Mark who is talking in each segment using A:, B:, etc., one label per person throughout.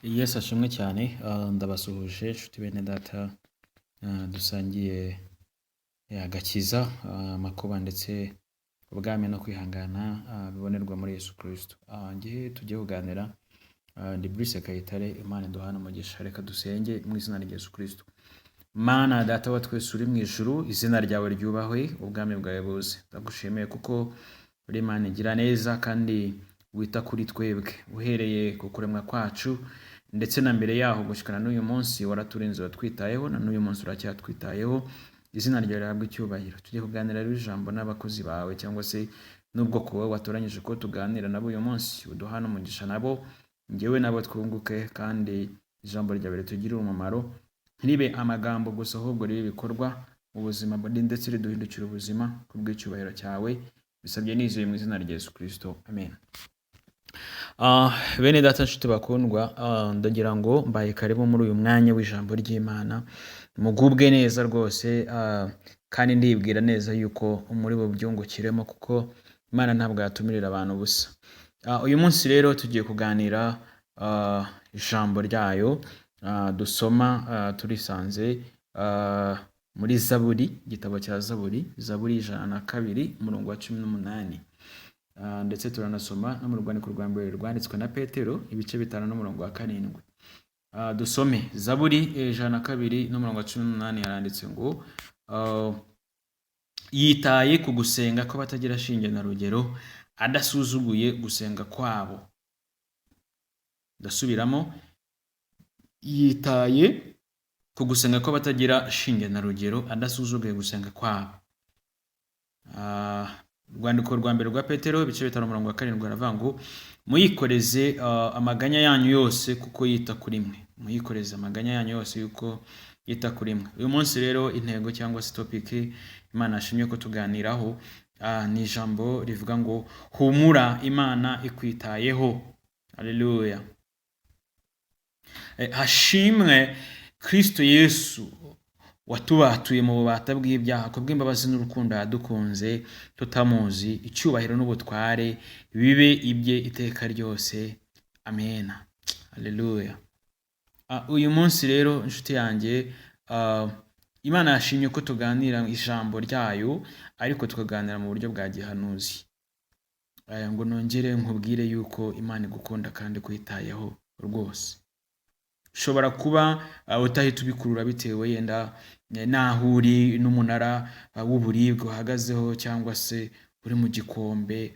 A: Yesu ashimwe cyane, ndabasuhuje inshuti bene data, dusangiye agakiza, amakuba ndetse ubwami no kwihangana bibonerwa muri Yesu Kristo. Ngiye tugiye kuganira, ndi Brice Kayitare. Imana iduhane umugisha. Reka dusenge mu izina rya Yesu Kristo. Mana Data wa twese uri mu ijuru, izina ryawe ryubahwe, ubwami bwawe buze. Ndagushimiye kuko uri Imana igira neza kandi wita kuri twebwe, uhereye ku kuremwa kwacu ndetse na mbere yaho gushikana n'uyu munsi waraturinze, watwitayeho, na n'uyu munsi uracyatwitayeho. Izina ryawe rihabwe icyubahiro. Tugiye kuganira rero ijambo n'abakozi bawe cyangwa se n'ubwoko wowe watoranyije ko tuganira nabo uyu munsi, uduhane umugisha nabo, njyewe nabo twunguke, kandi ijambo ryawe ritugirire umumaro, ntiribe amagambo gusa ahubwo ribe ibikorwa mu buzima ndetse riduhindukire ubuzima kubw'icyubahiro cyawe. Bisabye nizeye mu izina rya Yesu Kristo, amen. Bene data, nshuti bakundwa, ndagira ngo mbaye karibu muri uyu mwanya w'ijambo ry'Imana, mugubwe neza rwose, kandi ndibwira neza yuko muri bubyungukiremo kuko Imana ntabwo yatumirira abantu ubusa. Uyu munsi rero tugiye kuganira ijambo ryayo, dusoma turisanze muri Zaburi, igitabo cya Zaburi, Zaburi 102 umurongo wa 18. Ndetse turanasoma no mu rwandiko rwa mbere rwanditswe na Petero, ibice 5 n'umurongo wa 7. Dusome Zaburi 102 n'umurongo wa 18, haranditse ngo yitaye ku gusenga kw'abatagira shinge na rugero, adasuzuguye gusenga kwabo. Ndasubiramo: yitaye ku gusenga kw'abatagira shinge na rugero, adasuzuguye gusenga kwabo. Urwandiko rwa mbere rwa Petero, ibice 5, umurongo wa 7, aravuga ngo muyikoreze amaganya yanyu yose kuko yita kuri mwe. Muyikoreze amaganya yanyu yose yuko yita kuri mwe. Uyu munsi rero intego cyangwa se topic Imana yashimye ko tuganiraho ni ijambo rivuga ngo humura, Imana ikwitayeho. Haleluya! Hashimwe Kristo Yesu watubatuye mu bubata bw'ibyaha kubw'imbabazi n'urukundo yadukunze tutamuzi. Icyubahiro n'ubutware bibe ibye iteka ryose, amena. Haleluya! Uyu munsi rero, inshuti yanjye, Imana yashimye ko tuganira ijambo ryayo, ariko tukaganira mu buryo bwa gihanuzi. Ngo nongere nkubwire yuko Imana igukunda kandi ikwitayeho rwose. Ushobora kuba utahita ubikurura bitewe yenda n'aho uri n'umunara w'uburibwe uhagazeho, cyangwa se uri mu gikombe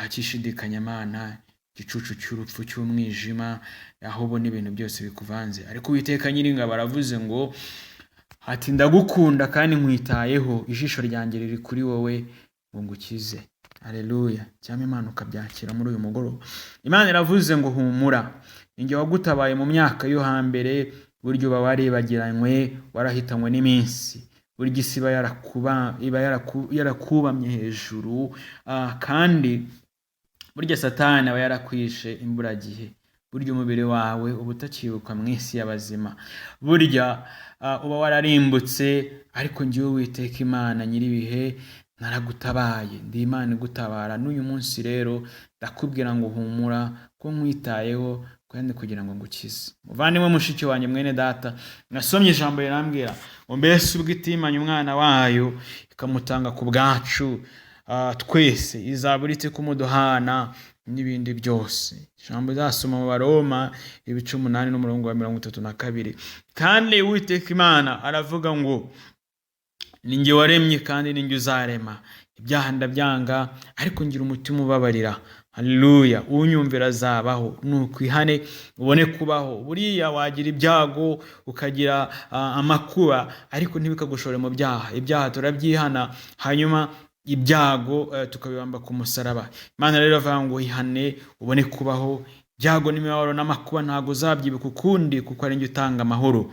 A: cy'ishidikanyamana, igicucu cy'urupfu cy'umwijima, aho ubona ibintu byose bikuvanze. Ariko Uwiteka Nyiringabo aravuze ngo ati ndagukunda kandi nkwitayeho, ijisho ryanjye riri kuri wowe ngo ngukize. Haleluya! Cyangwa Imana ukabyakira muri uyu mugoroba. Imana iravuze ngo humura, ninjye wagutabaye mu myaka yo hambere, burya uba waribagiranywe, warahitanywe n'iminsi, burya isi iba yarakubamye hejuru, kandi burya Satani aba yarakwishe imburagihe, burya umubiri wawe uba utakibuka mu isi y'abazima, burya uba wararimbutse. Ariko njyewe Uwiteka Imana nyir'ibihe naragutabaye, ndi Imana igutabara. N'uyu munsi rero ndakubwira ngo humura, ko nkwitayeho kandi kugira ngo ngukize. Muvandimwe, mushiki wanjye, mwene data, nasomye ijambo rirambwira ngo mbese ubwo itimanye umwana wayo ikamutanga ku bwacu twese, izabura ite kumuduhana n'ibindi byose? Ijambo rizasoma mu Baroma, ibice 8 n'umurongo wa 32. Kandi Uwiteka Imana aravuga ngo ni njye waremye kandi ni njye uzarema, ibyaha ndabyanga ariko ngira umutima ubabarira. Haleluya! Unyumvira azabaho. Nukwihane ubone kubaho. Buriya wagira ibyago, ukagira amakuba, ariko ntibikagushore mu byaha. Ibyaha turabyihana, hanyuma ibyago tukabibamba ku musaraba. Imana rero iravuga ngo ihane ubone kubaho. Ibyago n'imibabaro n'amakuba ntabwo uzabyibuka ukundi, kuko ari njye utanga amahoro.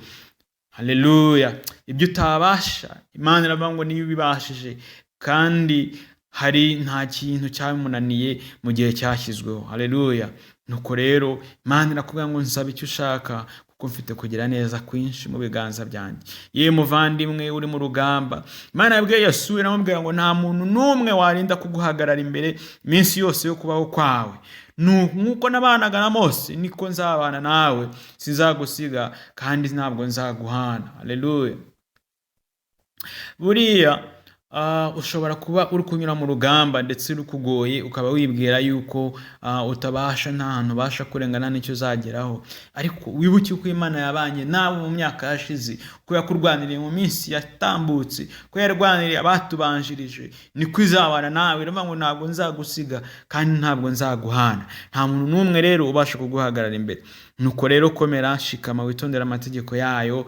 A: Haleluya! Ibyo utabasha, Imana iravuga ngo niyo ubibashije, kandi hari nta kintu cyamunaniye mu gihe cyashyizweho. Haleluya! Nuko rero Imana irakubwira ngo nsaba icyo ushaka, kuko mfite kugira neza kwinshi mu biganza byanjye. Yewe muvandimwe uri mu rugamba, Imana yabwiye Yosuwa, iramubwira ngo nta muntu n'umwe warinda kuguhagarara imbere iminsi yose yo kubaho kwawe. Nk'uko nabanaga na Mose niko nzabana nawe, sinzagusiga kandi ntabwo nzaguhana. Haleluya. Buriya ushobora kuba uri kunyura mu rugamba ndetse rukugoye, ukaba wibwira yuko utabasha, nta hantu ubasha kurengana n'icyo uzageraho. Ariko wibuke uko Imana yabanye nawe mu myaka yashize, ko yakurwaniriye mu minsi yatambutse, ko yarwaniriye abatubanjirije, niko izabana nawe. Iravuga ngo ntabwo nzagusiga kandi ntabwo nzaguhana. Nta muntu n'umwe rero ubasha kuguhagarara imbere. Nuko rero komera, shikama, witondere amategeko yayo,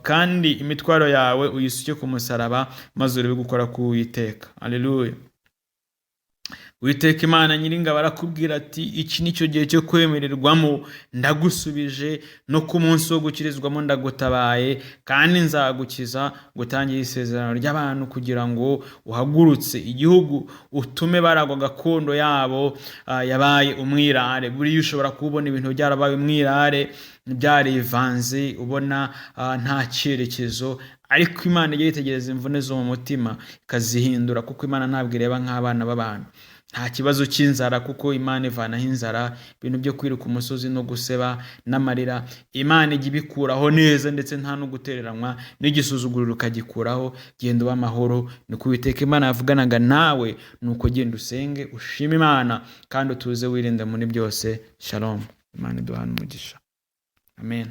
A: kandi imitwaro yawe uyisuke ku musaraba, maze urebe gukora k'Uwiteka. Haleluya. Uwiteka Imana Nyiringabo arakubwira ati iki ni cyo gihe cyo kwemererwamo, ndagusubije, no ku munsi wo gukirizwamo ndagutabaye, kandi nzagukiza ngutangire isezerano ry'abantu, kugira ngo uhagurutse igihugu utume baragwa gakondo yabo yabaye umwirare. Buriya ushobora kubona ibintu byarabaye umwirare, byarivanze, ubona nta cyerekezo, ariko Imana ijya yitegereza imvune zo mu mutima ikazihindura, kuko Imana ntabwo ireba nk'abana b'abantu. Nta kibazo cy'inzara, kuko Imana ivanaho inzara, ibintu byo kwiruka umusozi no guseba n'amarira, Imana ijya ibikuraho neza, ndetse nta no gutereranwa n'igisuzuguriro ukagikuraho. Genda uba amahoro, niko Uwiteka Imana yavuganaga nawe. Nuko genda usenge, ushime Imana, kandi utuze, wirinde muri byose. Shalom. Imana iduhane umugisha. Amen.